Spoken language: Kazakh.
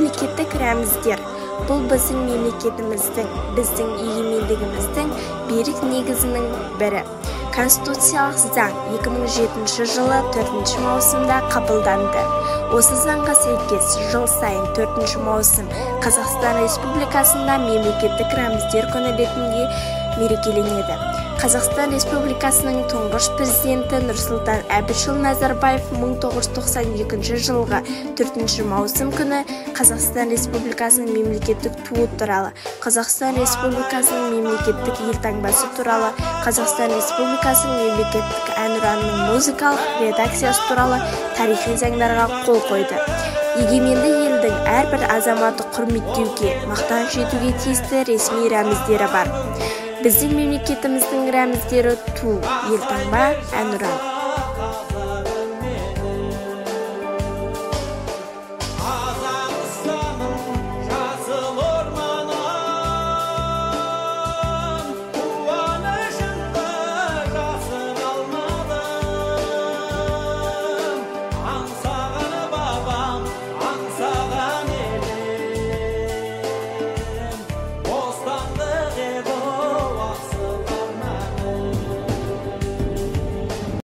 Мемлекеттік рәміздер – бұл біздің мемлекетіміздің, біздің егемендігіміздің берік негізінің бірі. Конституциялық заң 2007 жылы 4 маусымда қабылданды. Осы заңға сәйкес жыл сайын 4 маусым Қазақстан Республикасында мемлекеттік рәміздер күні ретінде мерекеленеді. Қазақстан Республикасының тұңғыш президенті Нұрсұлтан Әбішұлы Назарбаев 1992 жылғы 4 маусым күні Қазақстан Республикасының мемлекеттік туы туралы, Қазақстан Республикасының мемлекеттік елтаңбасы туралы, Қазақстан Республикасының мемлекеттік әнұранының музыкалық редакциясы туралы тарихи заңдарға қол қойды. Егеменді елдің әрбір азаматы құрметтеуге, мақтаныш етуге тиісті ресми рәміздері бар. Біздің мемлекетіміздің рәміздері – ту, елтаңба, әнұран.